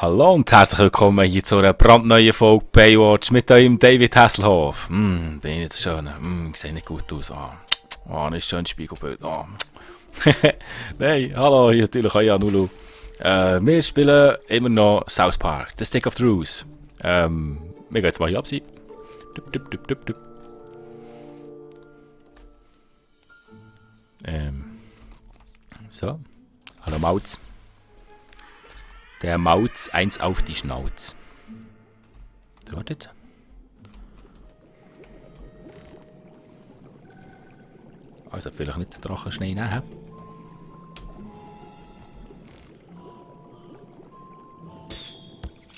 Hallo und herzlich willkommen hier zu einer brandneuen Folge Baywatch mit eurem David Hasselhoff. Bin ich nicht schön? Ich sehe nicht gut aus. Nicht schön Spiegelbild. Nein, hallo, hier natürlich euer Nulu. Wir spielen immer noch South Park, The Stick of Truth. Wir gehen jetzt mal hier absehen. So. Hallo Mauz. Der Mauz eins auf die Schnauze. Wartet. Also vielleicht nicht den Drachenschnee nehmen.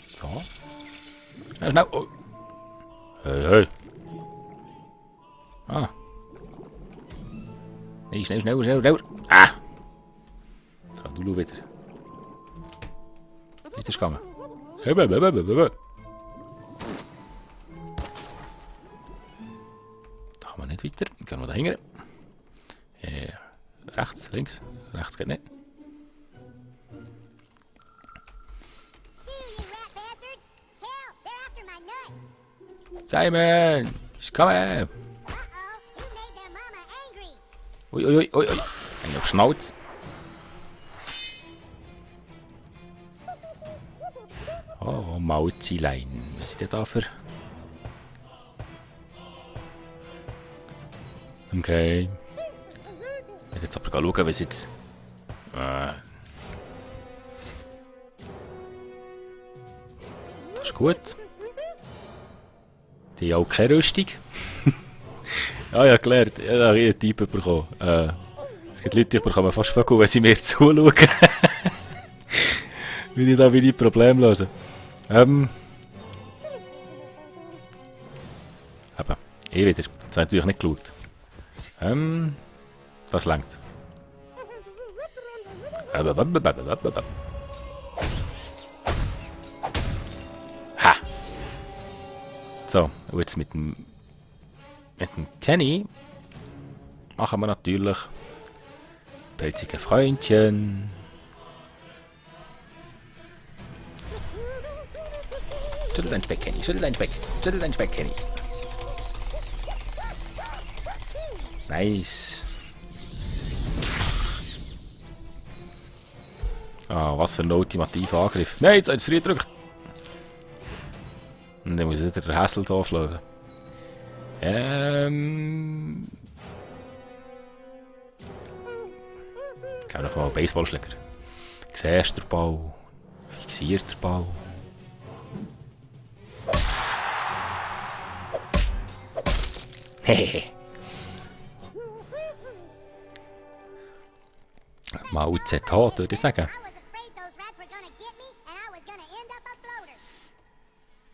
So. Schnell, schnell. Oh. Hey, hey. Ah. Nee, schnell, schnell, schnell, schnell. Ah. So, du wieder. Nicht ist gegangen. Da kann man nicht weiter. Gehen wir da hinten. Rechts, links. Rechts geht nicht. Simon! He's coming! Ui, ui, ui, ui, ui. Ein auf Schnauz. Oh, Mauzilein. Was sind denn da für... Okay. Ich werde jetzt aber schauen, was jetzt... Das ist gut. Die haben auch keine Rüstung. Ja, ja, gelernt. Ich habe einen Typ bekommen. Es gibt Leute, die bekommen fast Vögel, wenn sie mir zuschauen. Wie ich da meine Probleme löse. Eben. Wieder. Jetzt habe ich natürlich nicht geschaut. Das langt. Ha! So, und jetzt mit dem Kenny machen wir natürlich pelzige Freundchen. Schüttel dein Speck, Kenny. Schüttel dein Speck. Schüttel dein Speck, Kenny. Nice. Ah, was für ein ultimativer Angriff. Nein, jetzt hat es früh gedrückt. Und dann muss ich wieder den Hassel aufschlagen. Gehen wir noch mal einen Baseballschläger. Siehst du den Ball? Fixiert den Ball? Hehehe. Mal ZH, würde ich sagen.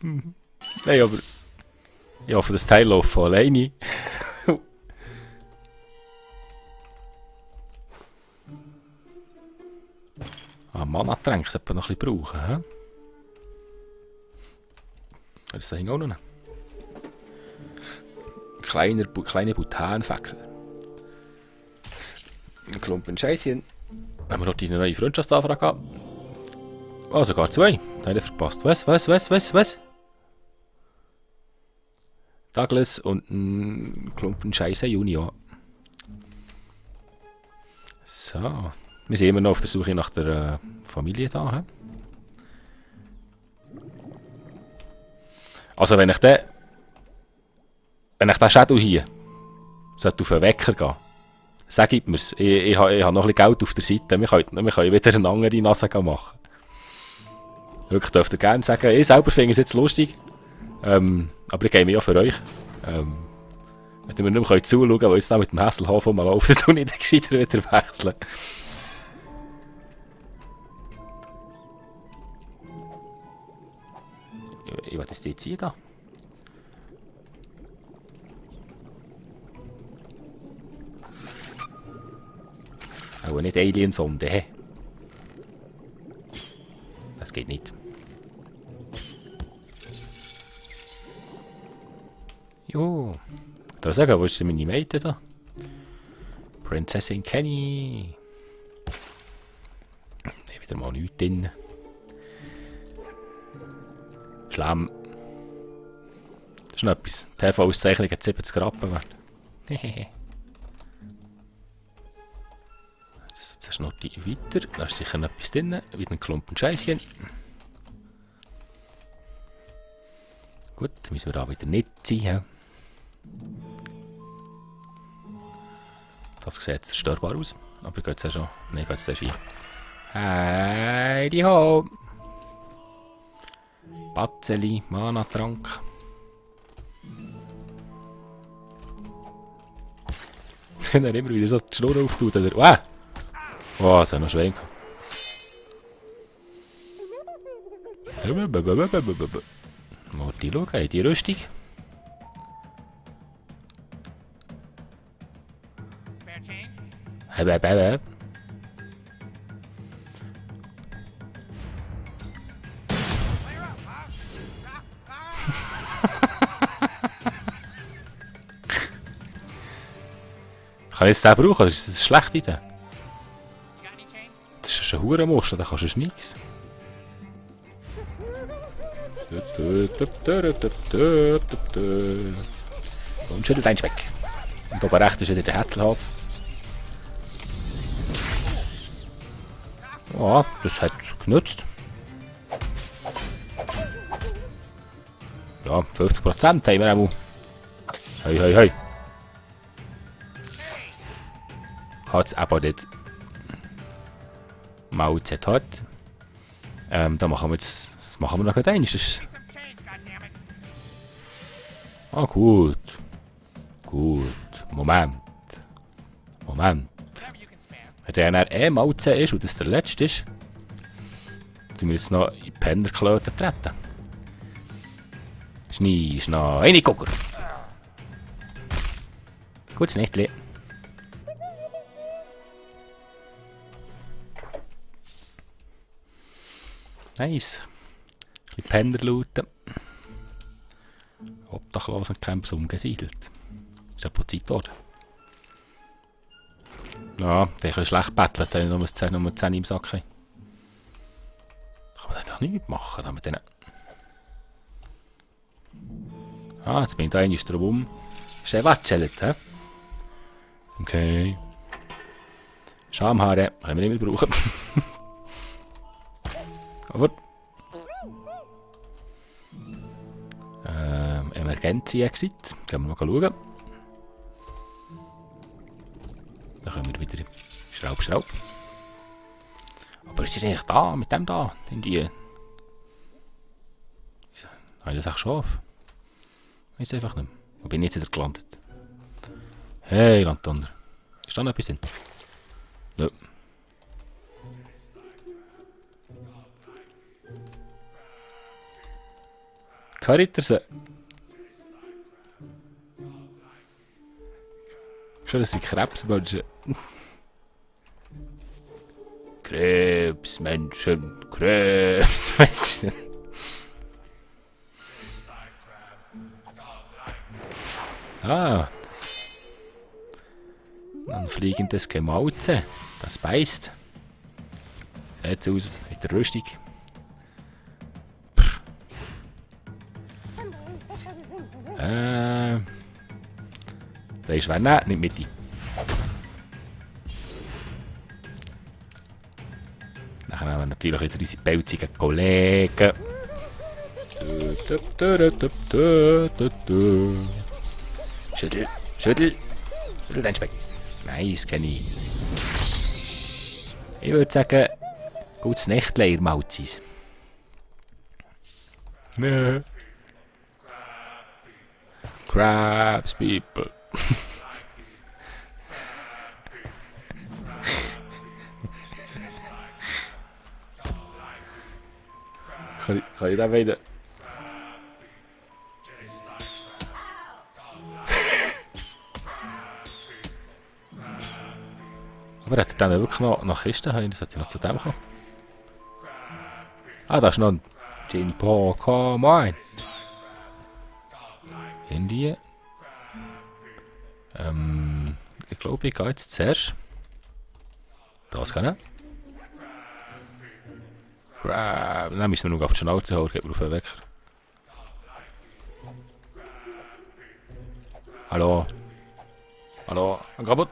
Nein, aber... Ich hoffe, das Teil läuft von alleine. Mana-Tränke sollte man noch ein bisschen brauchen. He? Das ist da auch noch. Kleine Butanfackel. Ein Klumpen Scheisschen. Haben wir noch die neue Freundschaftsanfrage gehabt? Oh, sogar zwei. Das habe ich verpasst. Was? Douglas und ein Klumpen Scheisse Junior. So. Wir sind immer noch auf der Suche nach der Familie da. He? Also wenn ich den Shadow hier sollte auf den Wecker gehen, sagt mir's. Ich habe noch ein bisschen Geld auf der Seite. Wir können wieder eine andere Nase machen. Wirklich dürft ihr gerne sagen. Ich selber finde es jetzt lustig. Aber ich gehe mir ja für euch. Wenn ihr mir nicht mehr zuschauen könnt, weil jetzt da mit dem Hasselhof mal laufen, dann tue ich den gescheiter wieder wechseln. Ich werde das jetzt ziehen da. Aber nicht Alien-Sonde, hä? Das geht nicht. Jo. Da sagen, wo ist denn meine Mädchen da? Prinzessin Kenny. Ne, wieder mal nichts drin. Schlamm. Das ist noch etwas. TV-Auszeichnung hat 70 Rappen. Jetzt ist noch die weiter. Da ist sicher noch etwas drin. Wieder ein Klumpen Scheisschen. Gut, müssen wir da wieder nicht ziehen. Das sieht zerstörbar aus. Aber geht es ja schon. Nein, geht es ja schon. Heidi ho! Batzeli, Mana-Trank. Wenn er immer wieder so die Schnur auftut, oder? Wow! Oh, das hat noch Schwein gehabt. Morty, schau, hey, die Rüstung. Kann ich jetzt den brauchen? Ist das eine schlechte Idee? Das ist ein Hurenmuster, da kannst du nichts. Und schüttelt eins weg. Und oben rechts ist wieder der Hetzelhof. Ja, das hat genutzt. Ja, 50% haben wir auch. Hei, hei, hei. Hat es aber nicht. Mauzet hat. Da machen wir jetzt. Das machen wir noch einmal. Ah, gut. Gut. Moment. Wenn der dann Mauzet ist und das der letzte ist, tun wir jetzt noch in die Pennerklöte treten. Schnee, Schnee, Reingucker. Gutes Nächtli. Nice. Ein bisschen Penner looten. Obdachlosencamps umgesiedelt. Ist ja Zeit geworden. Ja, der ist schlecht bettelt, wenn ich nur 10 im Sack habe. Kann man doch nichts machen da mit denen. Ah, jetzt bin ich da einmal drum. Ist ein Watschelt, hä? Okay. Schamhaare können wir nicht mehr brauchen. Aber. Emergency Exit. Gehen wir mal schauen. Dann können wir wieder Schraub. Aber es ist eigentlich da, mit dem da. Irgendwie. Habe ich das auch schon auf? Ich weiß einfach nicht mehr. Wo bin ich jetzt wieder gelandet? Hey, Landtonner. Ist da noch etwas drin? Nö. No. Karitterse. Schon, das sind Krebsmenschen. Krebsmenschen. Ah. Ein fliegendes Gemauze. Das beißt. Sieht aus mit der Rüstung. Da ist wer nicht mit ihm. Dann haben wir natürlich wieder unsere pelzigen Kollegen. Schüttel dein Speck. Nice, kenne ich. Ich würde sagen, gutes Nächtlein, ihr Mauzis. Nö. Crabs people. Kann ich da wieder? Aber hat er dann wirklich noch nach Kisten haben? Das hätte ich noch zu dem kommen. Ah, da ist noch ein Gin Pokémon. Indien. Ich glaube, ich gehe jetzt zuerst. Das kann ich. Dann müssen wir noch auf die Schnauze hauen, geht mir auf den Wecker. Hallo. Hallo. Kaputt.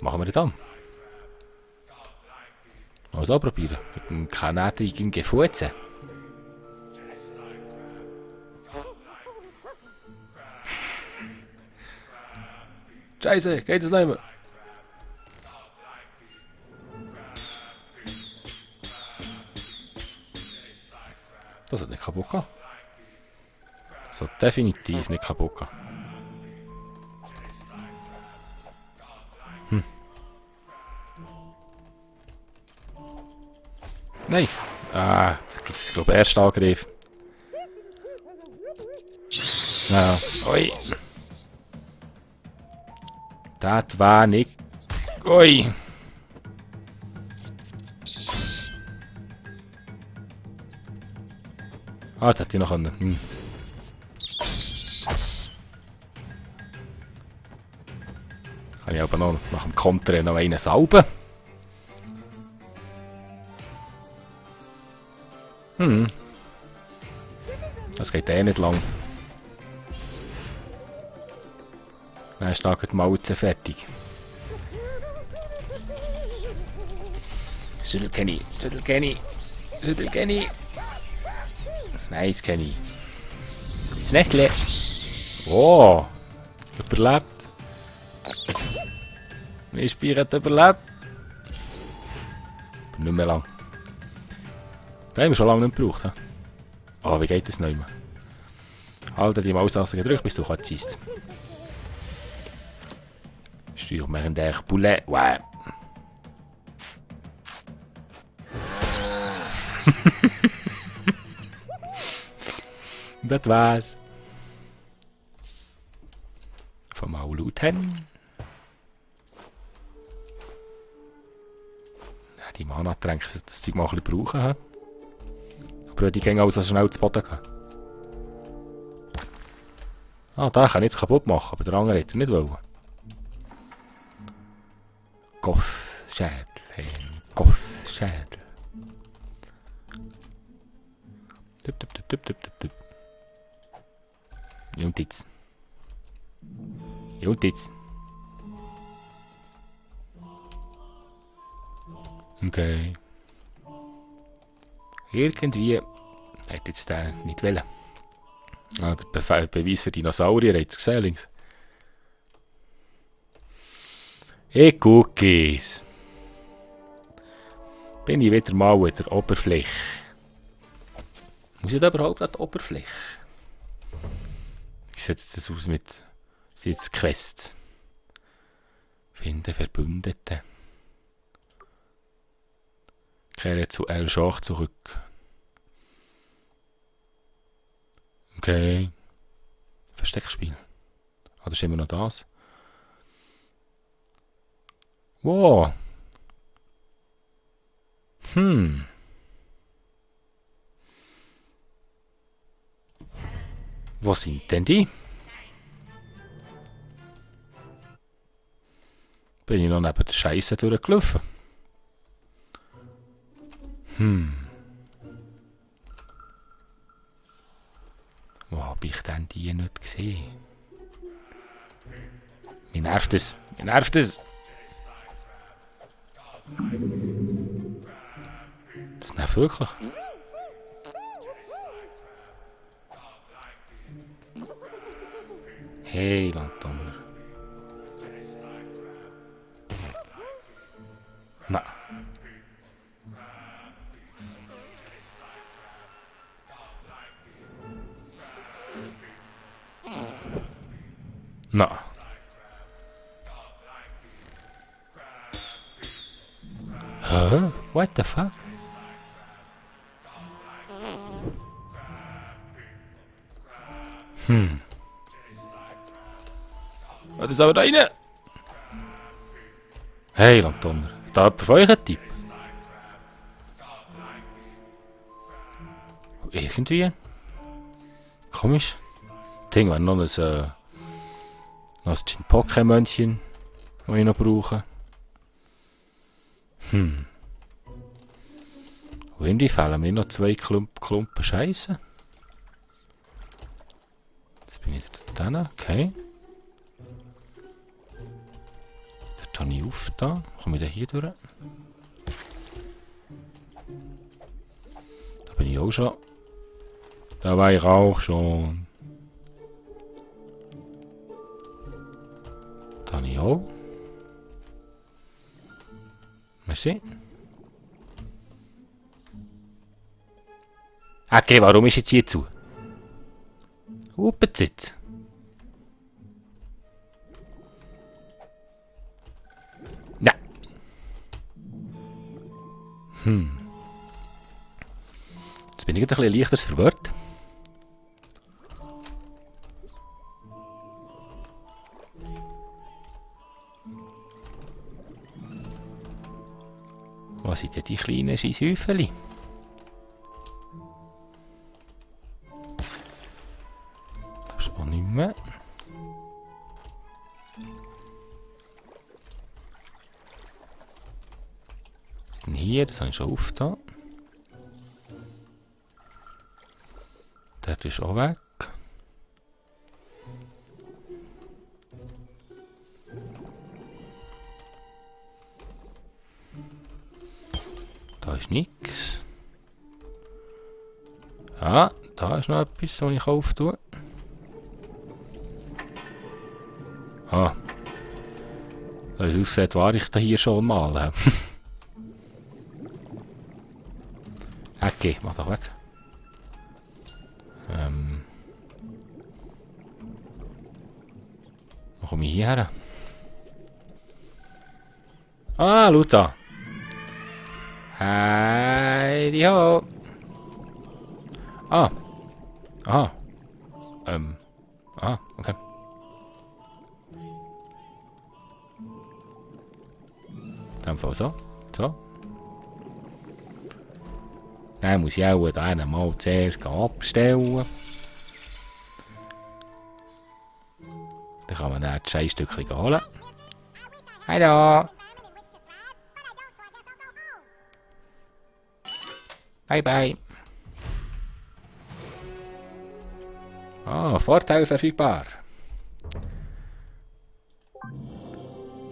Machen wir das dann? Mal so probieren. Mit dem kanadischen Gefuzen. Scheiße, geht es nicht mehr? Das hat nicht kaputt gehabt. Das hat definitiv nicht kaputt gehabt. Nein! Ah, das ist glaube ich der erste Angriff. Ja, oi. Das war nicht... Ui! Ah, jetzt hätte ich noch einen. Kann ich aber noch nach dem Kontern noch einen sauben. Das geht eh nicht lang. Dann ist da die Malze fertig. Schüttel Kenny, Schüttel Kenny, Schüttel Kenny. Nice Kenny. Das Nächtle. Oh, überlebt. Mein Spiel hat überlebt. Aber nicht mehr lang. Den haben wir schon lange nicht gebraucht. He? Oh, wie geht das nicht mehr? Halte die Maustaste gedrückt, bis du ziehst. Stuur maar een der poulet. Ouais. Dat war's. Van Mauluten. Ja, die Mana-Tränke, das Zeug mal ein bisschen brauchen. He? Aber die gehen auch so schnell zu Boden gehen. Ah, da kann ich jetzt kaputt machen, aber der andere hätte er nicht wollen. Gothschädel, hey, Gothschädel. Tup. Und jetzt. Und jetzt. Okay. Irgendwie hätte jetzt der nicht wollen. Ah, der Beweis für Dinosaurier hat er gesehen, links. Hey Cookies. Bin ich wieder mal in der Oberfläche. Muss ich da überhaupt an die Oberfläche? Wie sieht das aus mit jetzt Quests? Finde Verbündete. Kehre zu El Schach zurück. Okay. Versteckspiel. Oder ist immer noch das? Wow. Wo sind denn die? Bin ich noch neben der Scheiße durchgelaufen? Wo habe ich denn die nicht gesehen? Mir nervt es. Mir nervt es. Das nervt wirklich. Hey, Landtonner. Na. Na. Huh? What the fuck? Was ist aber da rein? Hey, Landtonner. Da jemand von euch einen Tipp? Irgendwie? Komisch. Ich denke, wir noch ein Pokémonchen, das ich noch brauche. Und irgendwie fehlen mir noch 2 Klumpen Scheiße. hin, okay. Dort habe ich auf da. Komme ich da hier durch? Da bin ich auch schon. Da war ich auch schon. Da habe ich auch. Merci. Okay, warum ist jetzt hier zu? Uppen's jetzt. Ja. Jetzt bin ich ein bisschen leichter verwirrt. Was sind denn die kleinen Scheisshäufchen? Das ist auch nicht mehr. Und hier, das habe ich schon aufgetan. Der ist auch weg. Da ist nichts. Ah, da ist noch etwas, was ich auftue. Ah. Weil es aussieht, war ich da hier schon mal. Okay, mach doch weg. Wo komme ich hierher? Ah, schau da. Heidi ho. Ah. Aha. Ah, okay. In dem Fall so. So. Dann muss ich auch den mal zuerst abstellen. Dann kann man dann das Scheißstückchen holen. Hallo. Bye bye. Ah, Vorteil verfügbar.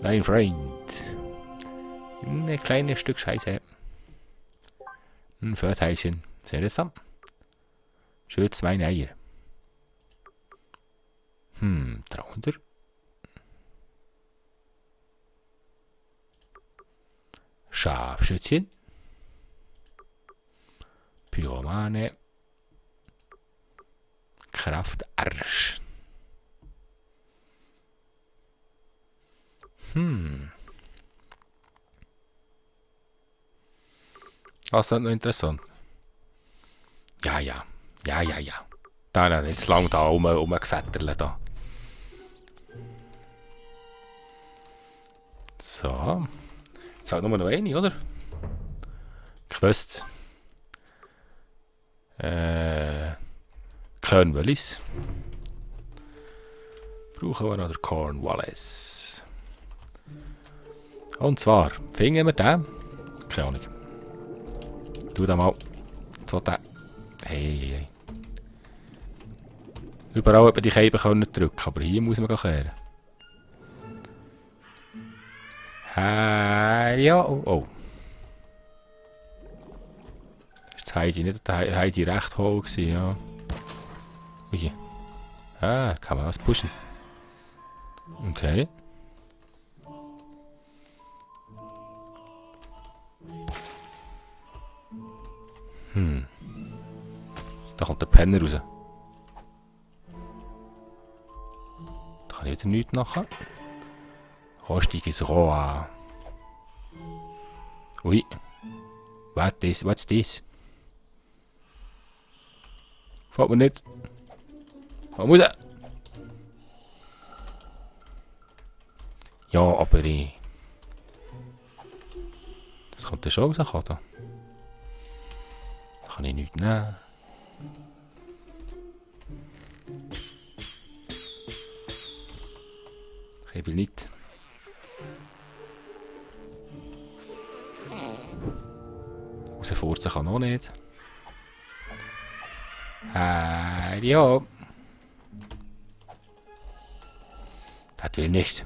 Nein, Freund. Ein kleines Stück Scheiße. Ein Vorteilchen. Sehr interessant. Schön 2 Eier. 300. Scharfschützchen. Pyromane. Kraftarsch. Was ist noch interessant? Ja. Da nicht lang da rumgefetterle da. So. Jetzt halt nur noch eine, oder? Ich wüsste Cornwallis. Brauchen wir noch den Cornwallis. Und zwar finden wir den. Keine Ahnung. Tu den mal. So den. Hey. Überall hat man die Scheibe drücken, aber hier muss man kehren. Ja, oh. Ist Heidi nicht Heidi recht hoch gewesen, ja. Ui. Ah, kann man was pushen. Okay. Da kommt der Penner raus. Da kann ich wieder nichts machen. Rostiges Rohr. Ui. What's this? Fällt mir nicht. Wo muss er? Ja, aber das kommt ja schon raus, da. Da kann ich nichts nehmen. Ich will nicht. Rausfurzen kann auch nicht. Ja. Gott will nicht.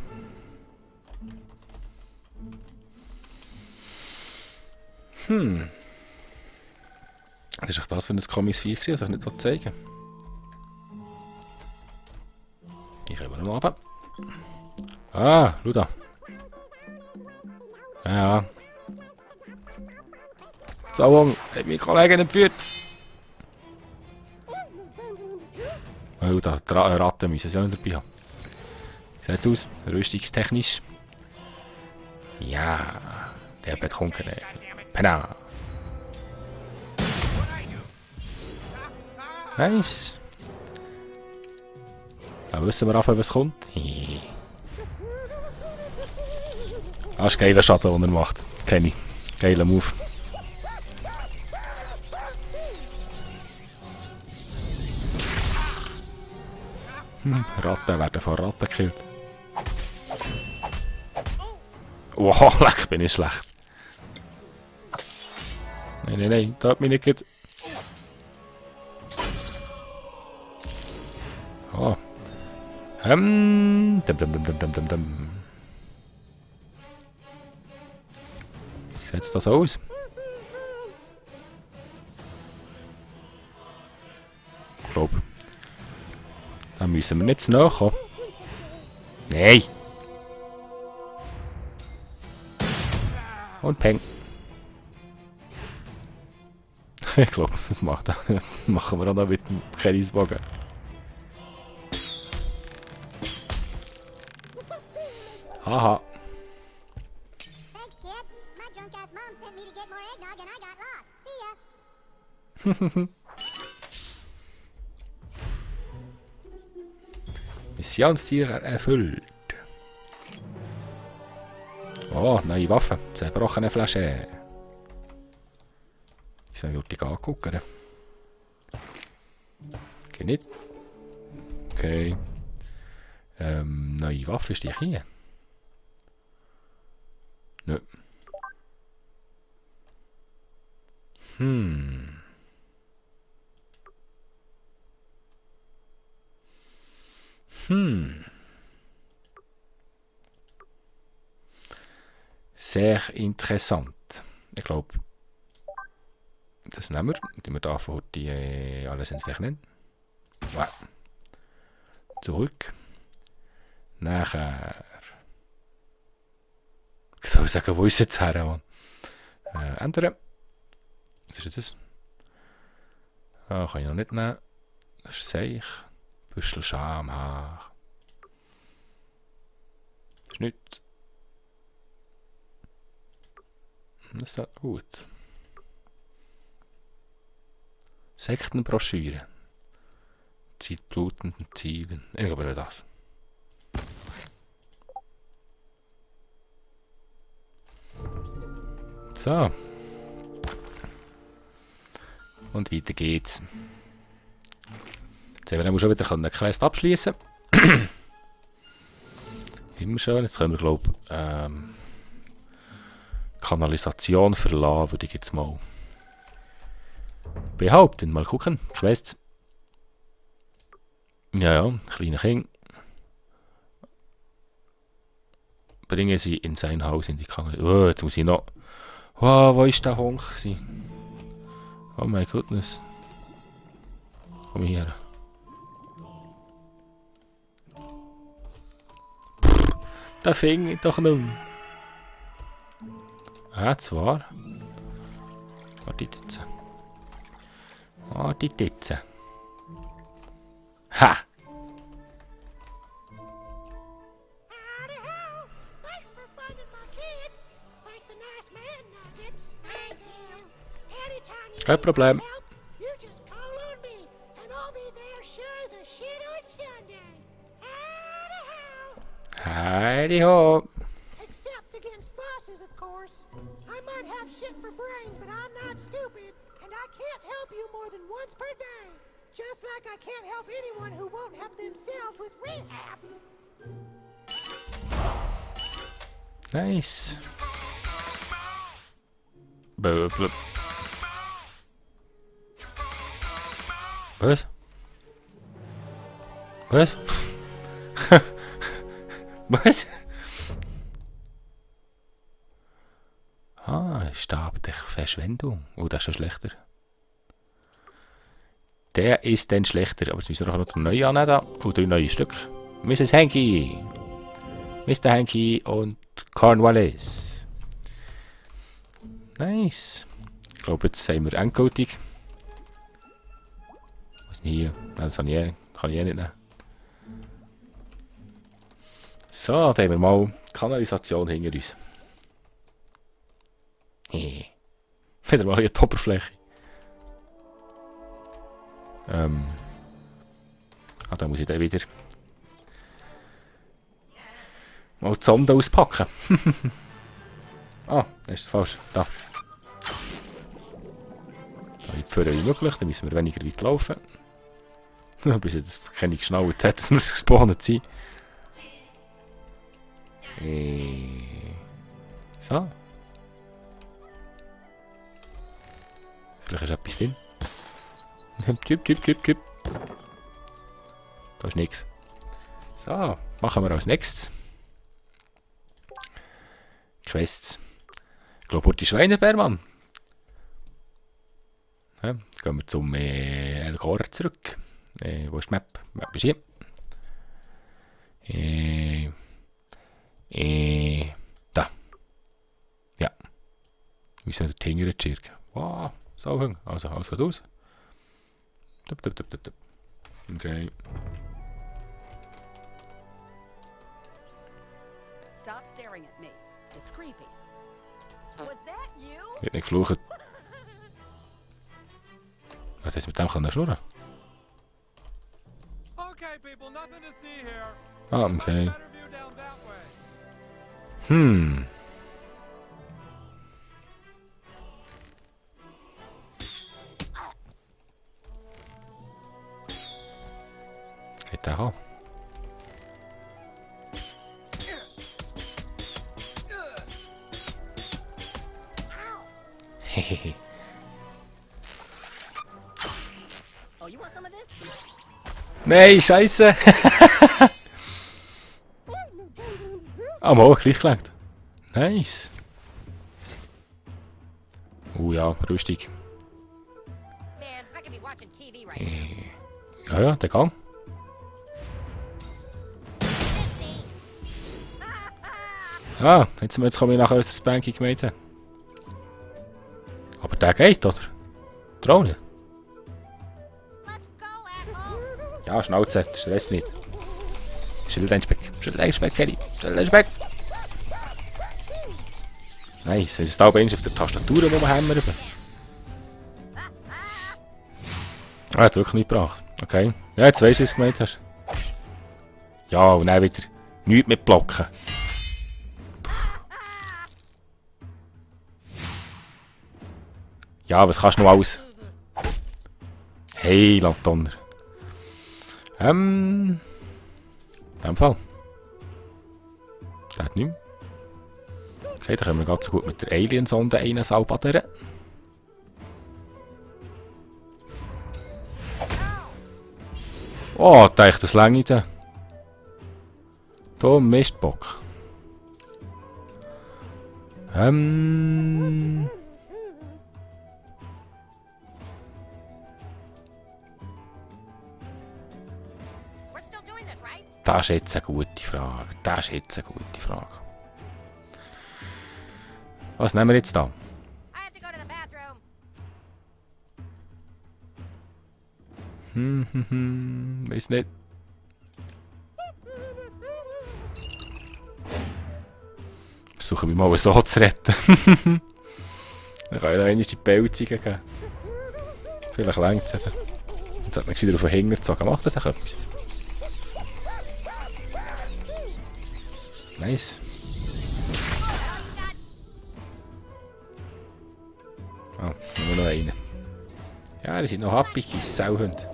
Das ist doch das für ein komisches Viech gewesen, das soll ich nicht so zeigen. Ich komme mal runter. Ah, schau da. Ja. Sauung, hat meine Kollegin entführt. Oh, da, Ratten müssen sie auch nicht dabei haben. Wie sieht's aus? Rüstungstechnisch? Ja, der Betrunkene. Penna. Nice. Da wissen wir auch, was kommt. Das ist ein geiler Schatten, den er macht. Kenny. Geiler Move. Ratten werden von Ratten gekillt. Wow, leck, bin ich schlecht. Nein, da hat mich nicht geht. Oh. Wie sieht das aus? Ich glaube. Da müssen wir nicht zu nahe kommen. Nein! Und Peng. Ich glaube, das machen wir auch noch mit dem Kellisbogen. Haha. Missionsziel erfüllt. Oh, neue Waffe. Zerbrochene Flasche. Ich soll die angucken. Geht nicht. Okay. Neue Waffe ist die hier. Nö. Sehr interessant. Ich glaube, das nehmen wir. Die wir da vor die alles entfernen. Wow. Zurück. Nachher. Ich soll sagen, wo ist jetzt her, Mann? Ändern. Was ist das? Ah, kann ich noch nicht nehmen. Das ist Seich. Büschel Schamhaar. Das ist nichts. Das ist gut. Sektenbroschüre. Zeitblutenden Zielen. Ich glaube das. So. Und weiter geht's. Jetzt haben wir schon wieder eine Quest abschließen. Immer schön. Jetzt können wir, glaube ich, Kanalisation verlassen, würde ich jetzt mal behaupten. Mal gucken. Quests. Ja, kleine Kind. Bringen sie in sein Haus in die Kanalisation. Oh, jetzt muss ich noch. Oh, wo ist der Honk? Oh mein Goodness. Komm her. Da fing ich doch nicht. Zwar. Warte jetzt. Warte jetzt. Ha! Kein Problem. Heidi ho. Except against bosses, of course. I might have shit for brains, but I'm not stupid, and I can't help you more than once per day. Just like I can't help anyone who won't help themselves with rehab. Nice. Was? Was? Was? Ah, Stab der Verschwendung. Oh, das ist schon schlechter. Der ist dann schlechter. Aber jetzt müssen wir noch einen neuen annehmen. Oh, 3 neue Stück. Mrs. Hanky. Mr. Hanky und Cornwallis. Nice. Ich glaube, jetzt haben wir endgültig. Was ist denn hier? Nein, das kann ich nicht nehmen. So, da haben wir mal Kanalisation hinter uns. Wieder mal hier die Oberfläche. Da muss ich dann wieder mal die Sonde auspacken. Ah, das ist falsch. Da. Da weit vorne wie möglich, dann müssen wir weniger weit laufen. Bis jetzt keine geschnallt hat, dass wir es gespawnt sind. So. Vielleicht ist etwas drin. Typ. Da ist nichts. So, machen wir als nächstes. Quests. Ich glaube, die Schweinebärmann. Ja, jetzt gehen wir zum El Cor zurück. Wo ist die Map? Die Map ist hier. Da. Ja. Wir sind der Tingere Schirke. Wow, so hung. Also, alles geht aus. Okay. Stop staring at me. It's creepy. Was that you? Wird nicht geflucht. Was hast du mit dem können schnurren? Okay, people, nothing to see here. Ah, okay. Better view down that way. Geht der an? Hehehe. Oh, you want some of this? Nein, Scheiße! Ah, mal, gleich gelangt. Nice. Ja, rustig. Man, I could be watching TV right now. Ja, der Gang. Ah, jetzt komme ich nachher aus der Spanky gemeint. Aber der geht, oder? Drohne. Let's go, asshole. Ja, Schnauze, Stress nicht. Schüttel deinen Speck, Kelly. Schüttel deinen Speck. Nice, es ist da oben auf der Tastatur rumhämmern. Ah, hat wirklich nicht gebracht. Okay. Ja, jetzt weiss ich, was du gemeint hast. Ja, und dann wieder nichts mit blocken. Ja, was kannst du noch alles? Hey, Donner. In dem Fall. Der hat nichts. Okay, dann können wir ganz so gut mit der Alien-Sonde einen salbadern. Oh, da ist das Länge da. Da Mistbock. We're still doing this, right? Das ist jetzt eine gute Frage. Was nehmen wir jetzt da? I have to go to the bathroom. Weiß nicht. Versuchen wir mal so zu retten. Dann kann ich noch einmal die Pelzungen geben. Vielleicht längt es eben. Jetzt hat man wieder auf den Hänger gezogen. Macht das auch etwas? Nice. Ah, nur noch einen. Ja, die sind noch happig, die Sauhunde.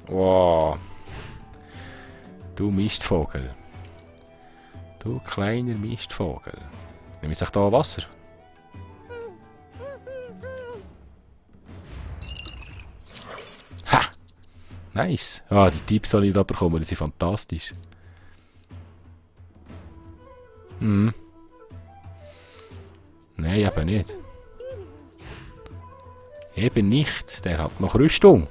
Wow. Du Mistvogel. Du kleiner Mistvogel. Nimm jetzt auch da Wasser. Ha! Nice. Ah, die Tipps, die ich da bekommen, die sind fantastisch. Nein, eben nicht. Eben nicht. Der hat noch Rüstung.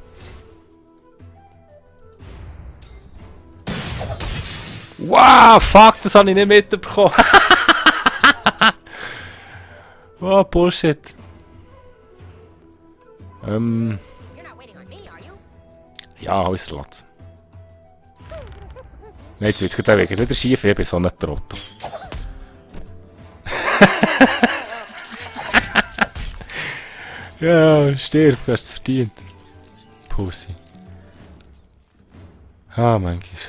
Wow, fuck, das habe ich nicht mitbekommen. Oh, Bullshit. You're not waiting on me, are you? Ja, alles erlassen. Nein, jetzt wird es gerade wieder schief, ich bin so ein Trottel. Ja, stirb, du hast es verdient. Pussy. Ah, manchmal.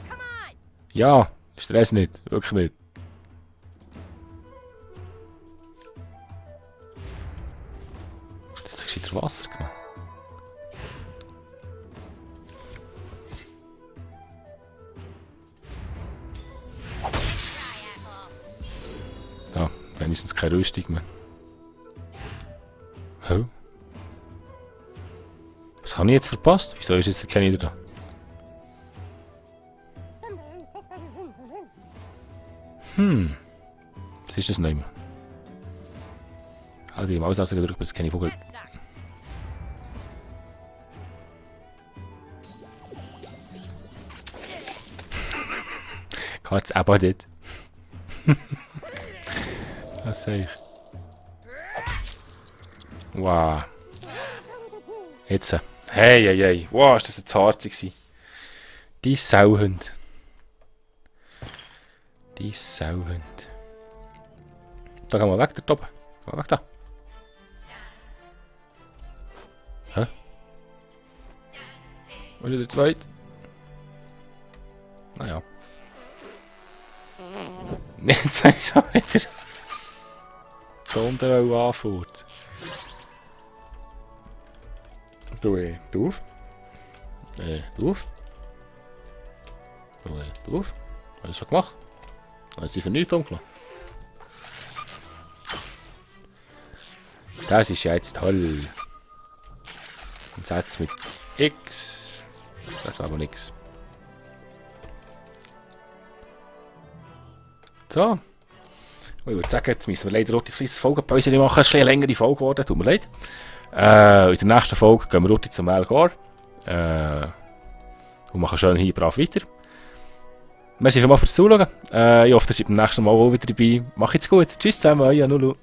Come on! Ja, Stress nicht, wirklich nicht. Jetzt hast du gescheiter Wasser genommen. Ja, wenigstens keine Rüstung mehr. Hä? Was habe ich jetzt verpasst? Wieso ist jetzt keiner da? Was ist das nicht mehr? Also, die Maus gedrückt, bis keine Vogel. That sucks. Geht's aber nicht. Was sag ich? Wow. Jetzt. Hey, hey, hey. Wow, ist das ein Zarze gewesen. Die Sauhund. Die Sauhund. Da gehen wir weg, da oben. Geh mal weg da. Hä? Und der zweite. Naja. Jetzt hast du schon wieder die Sonde anfährt. Du auf. Du auf. Du auf. Hast du schon gemacht? Hast du sie für nichts umgelassen? Das ist ja jetzt toll. Und Satz mit X. Das war aber nix. So. Ich würde sagen, jetzt müssen wir leider auch ein kleines Folgenpause machen. Es ist eine längere Folge geworden, tut mir leid. In der nächsten Folge gehen wir runter zum Melgar. Und machen schön hier brav weiter. Merci vielmals fürs Zuschauen. Ich hoffe, ihr seid beim nächsten Mal auch wieder dabei. Macht's gut. Tschüss zusammen, euer Nulu.